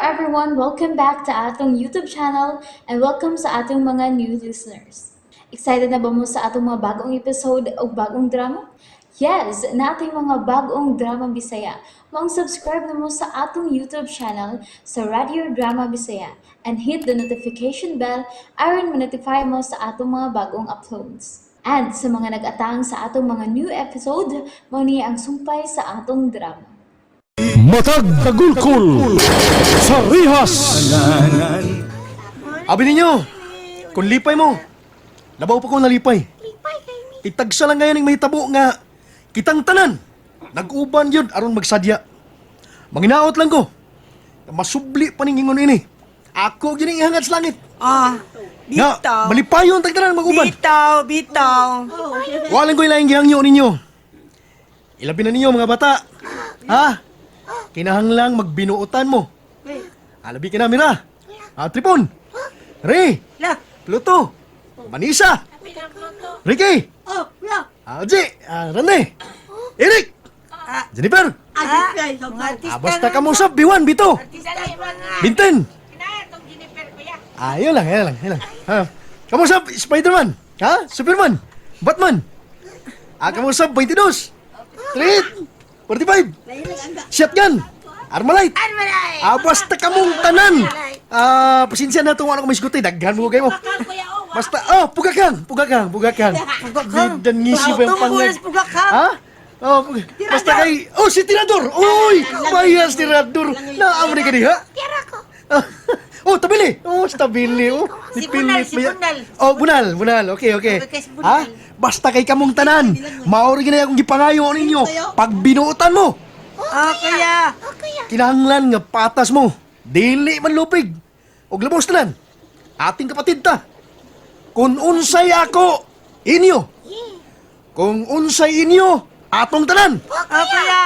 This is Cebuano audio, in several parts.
everyone! Welcome back to atong YouTube channel and welcome sa atong mga new listeners. Excited na ba mo sa atong mga bagong episode o bagong drama? Yes, nating mga bagong drama Bisaya. Maong subscribe na mo sa atong YouTube channel sa Radio Drama Bisaya and hit the notification bell aron ma-notify mo sa atong mga bagong uploads. And sa mga nag-atang sa atong mga new episode, mao ni ang sumpay sa atong drama. Matag Kagulkul sa Rihas. Abi ninyo, kung lipay mo, labaw pa ko nalipay. Itagsa lang ngayon ang mahitabo nga kitang tanan. Nag-uban yun aron magsadya. Manginaot lang ko. Masubli pa ning ingon ini. Ako gyud ning ihangad sa langit. Ah, Nga, bitaw. malipayon tag tanan mag-uban. Bitaw, bitaw. Walang ko ilaing gihangyo ninyo. Ilabi na ninyo mga bata. Ha? Kinahanglang magbinuotan mo. Alabi ka na, Mira. Ah, Tripon. Ray. La. Pluto. Manisa. Ricky. Oh, yeah. Alji. Ah, Rene. Eric. Jennifer. Ah, mga artista Ah, basta ka mo sa B1, B2. Binten. Ah, yun lang, yun lang, yun lang. Ah, kamu sa Spider-Man? Ha? Superman? Batman? Ah, kamu sa 22? 38? 45? Shotgun? Armalite? Ah, basta kamong tanan. Ah, pasensya na itong ano ko may isguti. Daghan mo kayo mo. Basta, oh, pugakang, pugakang, pugakang. Pugakang. Dan ngisi pa yung Tungkol pangag. sa pugakang. Ha? Oh, basta kay, oh, si Tirador. Uy, bayas Tirador. Naamri ka diha. Oh, tabili. Oh, stabili. Oh, Si Bunal, si Nipilit mo yan. Bunal. Oh, Bunal, Bunal. Okay, okay. Okay, si Bunal. Ha? Basta kay kamong tanan. Maori gina akong gipangayo ninyo. Pag binuotan mo, Ah, kuya. kinahanglan nga patas mo. Dili man lupig. Og labos tanan. Ating kapatid ta. Kung unsay ako, inyo. Kung unsay inyo, atong tanan. Ah, kuya.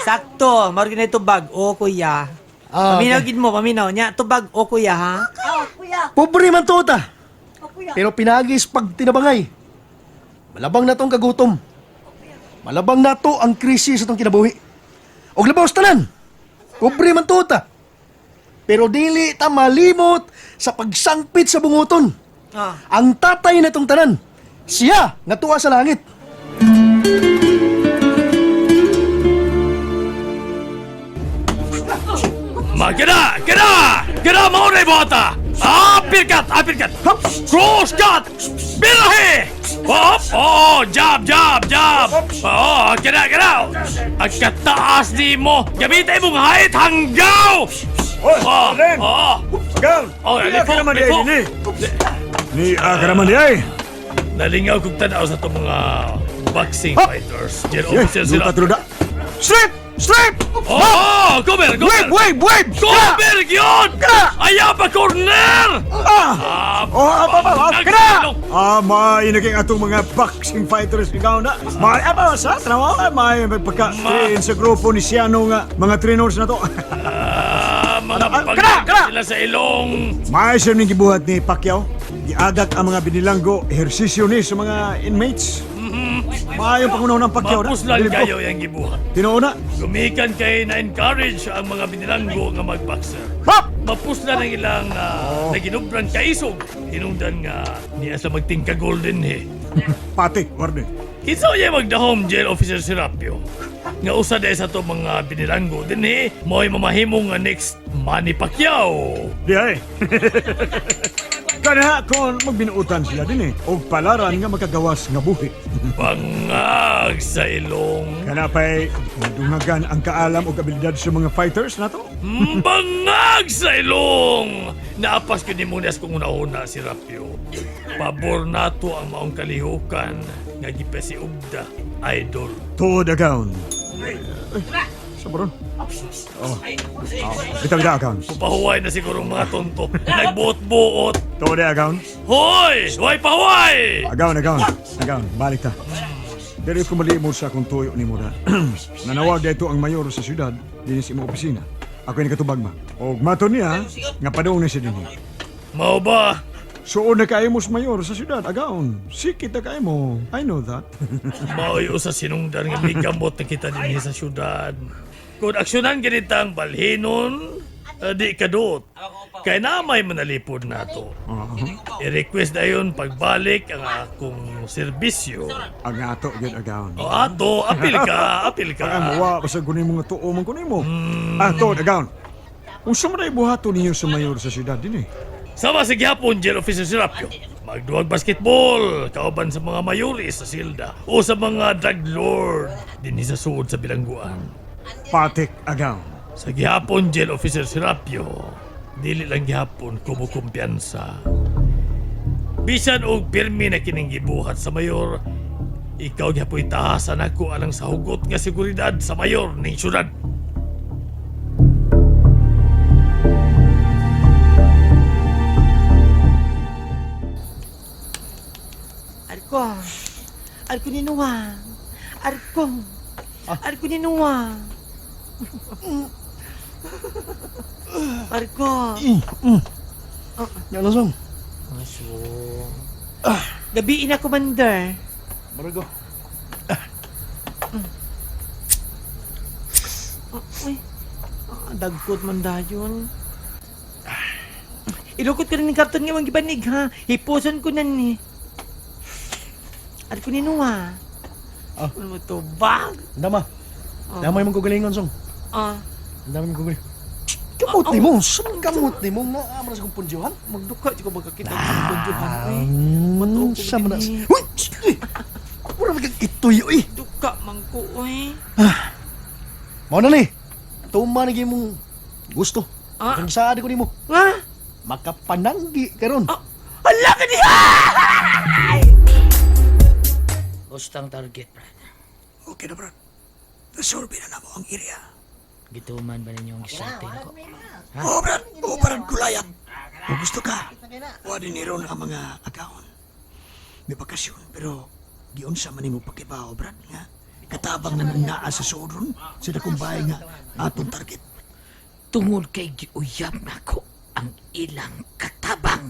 Sakto, mao gyud na tubag o kuya. Ah, Paminaw okay. gid mo, paminaw nya tubag o kuya ha. Oh, kuya. Pobre man to ta. Oh, kuya. Pero pinagis pag tinabangay. Malabang na tong kagutom. Malabang na to ang krisis sa tong kinabuhi. Og labaw sa tanan. Pobre man to ta. Pero dili ta malimot sa pagsangpit sa bunguton. Ah. Ang tatay na tong tanan, siya nga tuwa sa langit. Magana! Gana! Gana mao na ibota! Uppercut! Uppercut! Cross cut! Birahe! Hop! Oh, jab, jab, jab! Oh, gana, gana! Ang kataas ni mo! Gamitin mong height hanggaw! Oy, Oh, Ren! oh, Gang! Oh, Ni lifo, ka naman di lifo. ay ni. Ni ka naman di ay. Nalingaw kong tanaw sa itong mga boxing fighters. Jail Eh, officer sila. luta truda. Strip! Strip! Oh, cover, cover! Wave, wave, wave! Cover yun! Kra! Ayaw pa corner! Ah! Ah, Oh, apa, apa, apa, Nagsilong. kra! Ah, may naging atong mga boxing fighters ikaw na. May apa sa trawa, may pagka-train sa grupo ni Siano nga mga trainers na to. Ah, mga Ah, pag kra, kra! sila sa ilong. May siya ning gibuhat ni Pacquiao. Giagak ang mga binilanggo ehersisyo ni sa mga inmates. Maayong pangunaw ng Pacquiao na. Mapuslan Bilib ko. kayo yung gibuhat. Tinuo na. Gumikan kay na-encourage ang mga binilanggo nga mag-boxer. Hop! Mapuslan ang ilang naginubrang kaisog. Hinungdan nga niya sa magtingka golden eh. Pati, warde. Kinsa uya magdahom jail officer Serapio? Nga usa dahil sa to mga binilanggo din eh, mo'y mamahimo nga next Manny Pacquiao. Di ay. Kanaha kon magbinuutan sila din eh. Og palaran nga makagawas nga buhi. Bangag sa ilong. Kana pa'y nadungagan ang kaalam og abilidad sa mga fighters nato. Bangag sa ilong! Naapas ko ni Munas kung una-una si Rapio. Pabor nato ang maong kalihukan nga gipa si Ugda, idol. Tuod agaon. Sa baron. Oh. Oh. Bitaw bitaw agaon. Pahuway na siguro mga tonto. Nagbuot-buot. Tuod agaon. Hoy! Huway pahuway! Agaon agaon. Agaon balik ta. Diri ko malimot sa akong tuyo ni Mura. Nanawag dito ang mayor sa syudad dinhi sa imong opisina. Ako ni katubag ma. Og mato niya nga padung ni siya dinhi. Mao ba? Suod na kayo mo sa mayor sa syudad, agaon. Sikit na kayo mo. I know that. Mao'y usa sinungdan nga migamot na kita dinhi sa syudad. Kung aksyonan ganitang balhinon, Di kadot. Kay na may manalipod nato. I-request dayon pagbalik ang akong serbisyo. Ang ato gyud agaon. O ato, apil ka, apil ka. Ang mawa basta kunin mo nga tuo man kunin mo. Ah, to agaon. Unsa man ay buhaton ninyo sa mayor sa syudad dinhi? Sama sa gihapon, Jail Officer Serapio. Magduwag basketball, kauban sa mga mayores sa silda o sa mga drug lord dinhi sa suod sa bilangguan. Patik agaon. Sa gihapon, Jail Officer Serapio, dili lang gihapon kumukumpiyansa. Bisan og pirmi na kining gibuhat sa mayor, ikaw gihapoy tahasan ako alang sa hugot nga seguridad sa mayor ning syudad. Arko. Arko ni Nuwa. Arko. Arko ni Nuwa. Arko. Yan lang song. Aso. Gabiin na, Commander. Marago. Uy, dagkot man dayon. Ilukot ko rin ng karton nga mga gibanig ha. Hipuson ko na ni. Arko ni Nuwa. Ah. Ano mo to bag? Dama. Dama yung kagalingon song. Ah, Ang dami mong kagalingon. Kamot ni mo. Saan kamot ni mo? Nga amara sa kong punjuhan. Magduka di ko magkakita sa punjuhan eh. Matuog ko siya man na. gani. Uy! Uy! Mura magkang ituyo eh. Duka man ko eh. Mao na ni. Tuma na mong gusto. Ah. Kung saan ko nimo. Nga? Makapananggi karon. Ah, hala ka niya! Gustang target, Brad. Okay na, Brad. Nasurvey na namo ang area. Gituman ba ninyo ang gisulti nako? Oo, Brad. Oo, Brad. Gulayat. Kung gusto ka, wa din ni ron ang mga akaon. May bakasyon, pero giunsa man nimo pakibaw, Brad, nga. Katabang na nang naa sa suod ron, sa dakong bahay nga atong target. Tungod kay giuyab nako ang ilang katabang.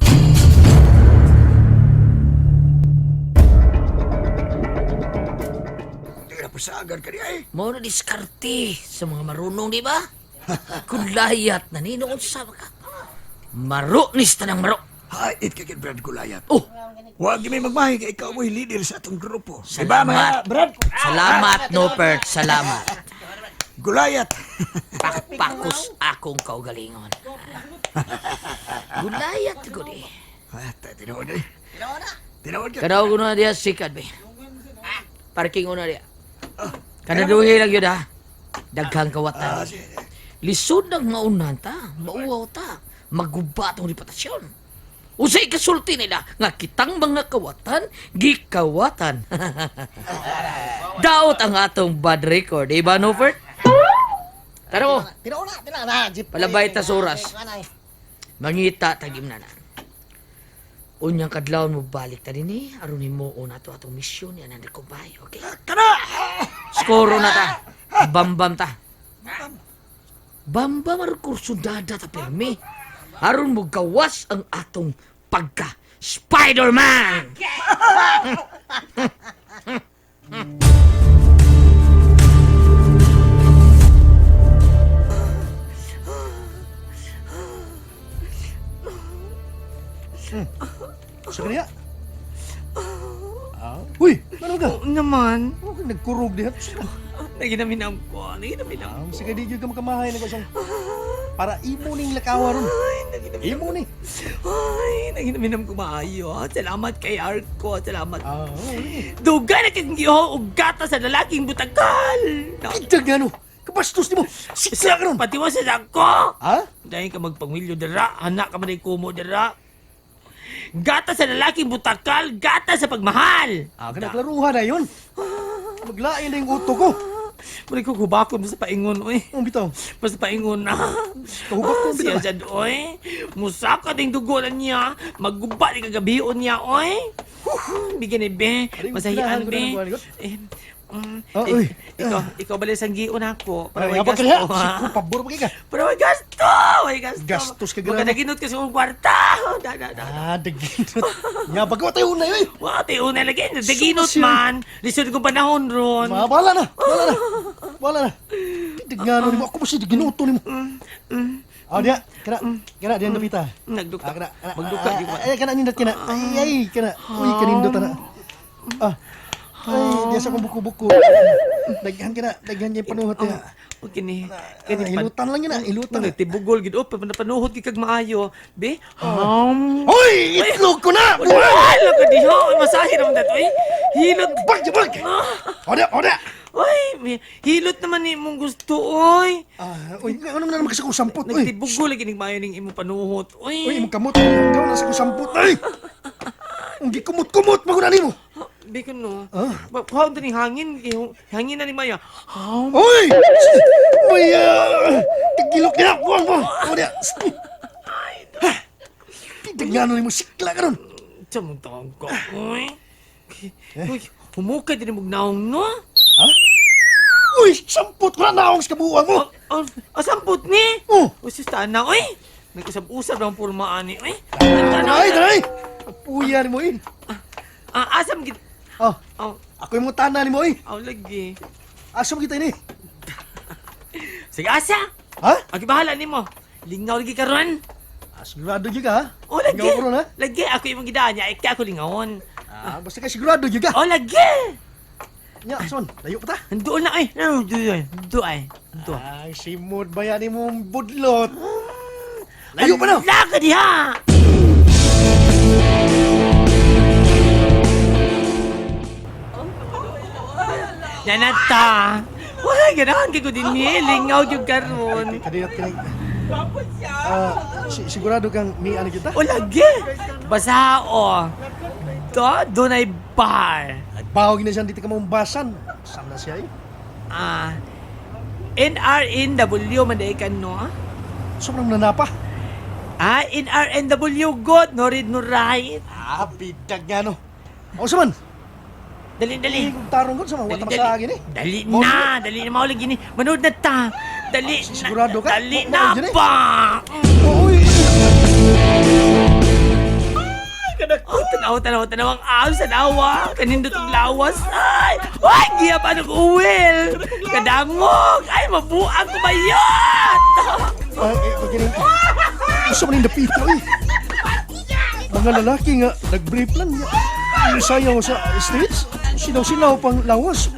Di na pasagan ka niya eh. Mao na diskarte sa mga marunong, di ba? Kulayat na ni noon sa ka. Maro ni sa tanang maro. Hait ka kay Brad Gulayat. Oh, Huwag may magmahi kay ikaw mo'y leader sa atong grupo. Diba mga Salamat. Brad? Salamat, Nopert. Salamat. Gulayat. Pakpakos akong kaugalingon. Gulayat ko di. Ah, tinuod eh. Tinuod ka. Kadaw ko na diya sikad be. Parking una diya. Kanaduhi lang yun ha. Daghang kawatan. Lisod ng maunan ta, mauwaw ta, maguba atong reputasyon. Usay kasulti nila nga kitang mga kawatan, gikawatan. Daot ang atong bad record, di ba, Nopert? Tara mo, Tinauna, tinauna. Jeep. Palabay ta sa oras. Mangita tagim na na. Unyang kadlawon mo balik ta din eh. Aron nimo una to atong misyon yan ang kumbay, okay? Kana! Skoro na ta. Bambam ta. Bambam aron kursudada ta pirmi. Aron mo gawas ang atong pagka Spider-Man! Sa kaniya. Ah. Uy, ano ka? Oo naman. Ano ka nagkurog diha? Naginaminam ko. Naginaminam Ah, ko. sige di gyud ka makamahay na song. Para imo ning lakawa ron. Imo ni. Ay, naginaminam ko maayo. Salamat kay Arko. Salamat. Ah, oo, lagi. Dugay na kang giho og gata sa lalaking butakal. Kitag nga no. Kabastos nimo. Sikla ka ron. Patiwa sa dako. Ha? Dahil ka magpangwilyo dira, anak ka man ay kumo dira. Gata sa lalaking butakal, gata sa pagmahal. Ah, kana klaruha na yun. Maglain na yung uto ko. Mura ko hubakon basta paingon oy. Ang bitaw. Basta paingon na. Kahubakon bitaw. Siya dyan, oy. Musaka ding dugo na niya. Maguba ni kagabion niya, oy. Bigyan ni be. Aray, Masahian kailangan ko be. na ng kuwan, Eh, Ah, eh, uy. ikaw bali sang gion ako. Para Ay, may habang gasto, ka diha. ha? Siku, pabor pa ka. Para may gasto! May gasto! Gastos ka, grabe. Magkadaginot ka sa kong kwarta! Da, da, da. Ah, daginot. Nga, bago tayo una yun. Wa, tayo una lagi. Daginot Susi. man. Lisod kong panahon ron. Mga bala na. Bala na. Bala na. Titigngano nimo. Ako ba siya ginuto nimo? Oh, diya. Kana, kana diyan dapita. Nagdukta. Ah, kana, kana. Magdukta Ah, gyud ko. Ay, kana nindot kana. Ay, ay, kana. Uy, kanindot na. Ah. Ay, diya sa akong buko-buko. Daghan kana, daghan yung panuhot niya. O kini. Ah, Kini hilutan lang yun ah, hilutan. Nagtibugol gid oh, panuhot gid kag maayo. Be. Hoy, itlog ko na! Wala ko diho, masahe naman dato eh. Hilot. Bag, bag! Oda, oda! Oy, hilot naman ni imong gusto oy. Ah, uy, ano na naman kasi kong sampot, uy. Nagtibugol lagi ning maayo ning imong panuhot. Oy. Uy, imong kamot. Ikaw na sa kong sampot, ay! Ang gikumot-kumot, maguna nimo. Be ko no. Ah. Kuha ning hangin, hangin na ni Maya. Uy! May, tigilok niya! Buwang, buwang! Oda! Ha! Pinagano nimo, sikla ka ron! Sa mong taong ka, oy. Uy, humukay din mo naong no? Ha? Uy, sampot ko na naong sa kabuuan mo! Oh, oh, sampot ni? Oh. Oh, sus, na, oy. Nag-usab-usab lang purma ani, oy. Ay, dray! Puya ni mo, eh. Ah, asam gid. Oh, Oh, ako yung mga tana ni mo, eh. oh, lagi. Asa mo kita ini? Sige, asa. Ha? Aki bahala nimo. Lingaw lagi karon. Ah, sigurado jud ka, ha? Oh, lagi. Lingaw ko ron, ha? Lagi ako imong gidaan niya, ikaw ako lingawon. Ah, basta ka sigurado jud ka. Oh, lagi. Nya, son, layo pa ta. Doon na ay. No, doon. Doon ay. Doon. Ay, simod ba yan imong budlot? Layo pa na! Laka diha. Nanata. Wala ganahan kay ko din ni lingaw gyud karon. Kadiyot ka. Ah, sigurado kang may ano kita? O lagi. Basa o. Do dunay bar. Ay, bawag na siya dito ka maumbasan. Saan na siya eh? Ah. NRNW man day kan no? Sobrang nanapa. Ah, NRNW good, no read no right. Ah, bidag nga no. O saman, Dali dali. kung tarong ko sama, wala Dali, sa akin eh. Dali na, dali na mao lagi ni. Manood na ta. Dali na. Sigurado ka? Dali Mao na dyan eh. pa. Uy! Oh, tanaw, tanaw, tanaw ang aw sa lawa. Kanindot ang lawas. Ay, ay, giya pa ng uwil. Kadangog. Ay, mabuang kumayot. Ah, eh, kining. Gusto mo ning dapita eh. Mga lalaki nga, nag-brief lang niya. Sayaw sa streets, sinaw-sinaw pang lawas.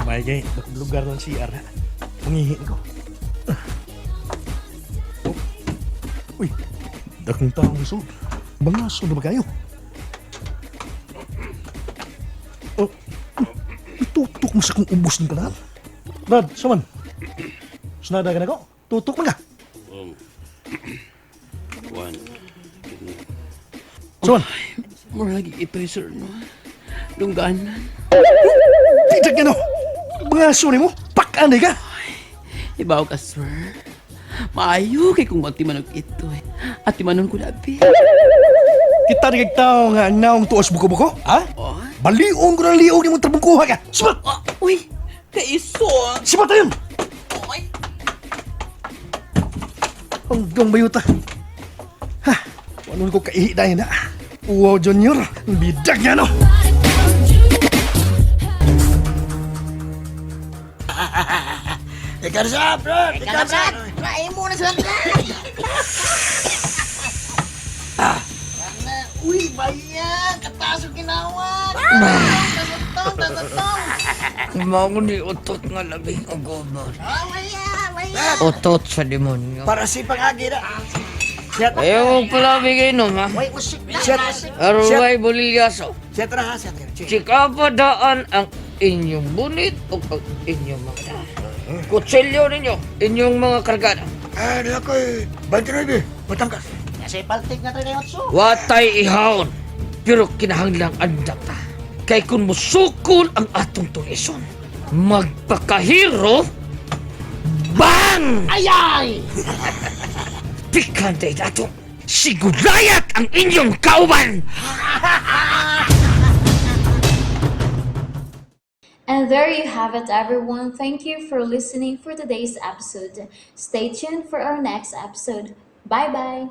May gay, lugar ng CR na. Pangihin ko. Oh. Uy, dakong taong sud. Bangaso na ba kayo? Oh, itutok mo sa kong ubos ng kanal. Brad, saman. Sunada ka na ko. Tutok man ka. One. Saman. Mura lagi ito, sir, no? Dungganan. Pidag nga no. Bangaso ni mo. Pakaan ka. Ibaw ka, sir. Maayo kay kung magtimanog ito, eh. At timanon ko labi. Kita ni kag tao nga ang naong tuos buko-buko. Ha? Oh. Baliong ko ng liog ni mong trabungkuha ka. Sibat! Ah, uy! Kaiso! Sibat tayo! Ay! Hanggang bayuta. Ha? Ano ko kaihi dahil na. Wow, Junior. Bidag nga no. Ikaw na, Brad! Try mo na sa Uy, bayan! Kataas yung ginawa! Tasatong, tasatong! Mao ni utot nga labing ugoban. Ah, maya, maya! Utot sa demonyo. Para si pangagi na. Ayaw pala bigay no, ha? Uy, usik na! Usik! Aruway bolilyaso. Set ra ha, set ra. Sikapadaan ang inyong bunit o ang inyong mga kutsilyo ninyo, inyong mga kargada. Ah, di ako eh. 29, Batangas. Kasi paltik na tayo otso. Watay ihawon, pero kinahanglang andam ta. Kay kung musukol ang atong tulison, magpakahiro, bang! Ayay! Pikante ato, sigulayat ang inyong kauban! And there you have it, everyone. Thank you for listening for today's episode. Stay tuned for our next episode. Bye bye.